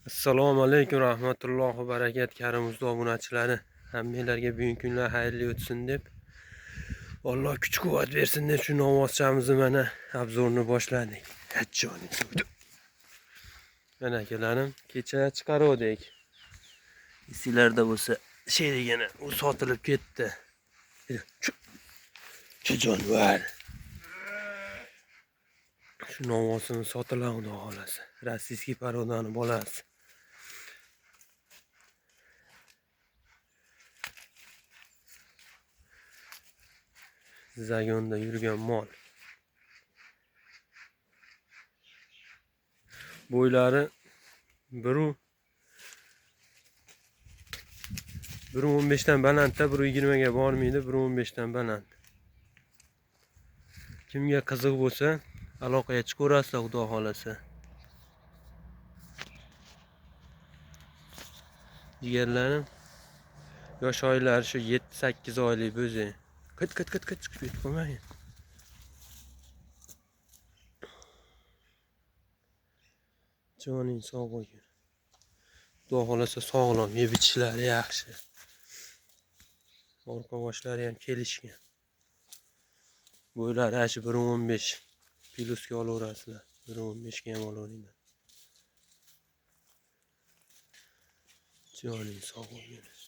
Assalomu alaykum rahmatullohi va barakat Karim usta obunachilari. Hammanglarga bugungi kunlar xayrli o'tsin deb, Alloh kuch quvvat bersin deb shu novvoschamizni mana obzorni boshladik. Joning sog'di. Mana akalarim, kecha chiqaruvdik. Esinglarda bo'lsa, sherigini u sotilib ketdi. Chu jonivor. Shu novvosini sotiladi xudo xolasa. Rossiyskiy parodani bolasi. Zagonda yurgan mol. Bo'ylari 1.15 dan balandda, 1.20 ga bormaydi, 1.15 dan baland. Kimga qiziq bo'lsa, aloqaga chiqaverasizlar xudo xolasa. Jigarlarim, yosh oylari shu 7-8 oylik bo'zi. Kat kat kat kat chiqib ketib qolmagin. Joning sog' bo'lgin. Xudo xolasa sog'lom, yeb ichishlari yaxshi. Orqa boshlari ham kelishgan. Bo'ylari shu 1.15 plusga olaverasizlar. 1.15 ga ham olaveringlar. Joning sog' bo'lgin.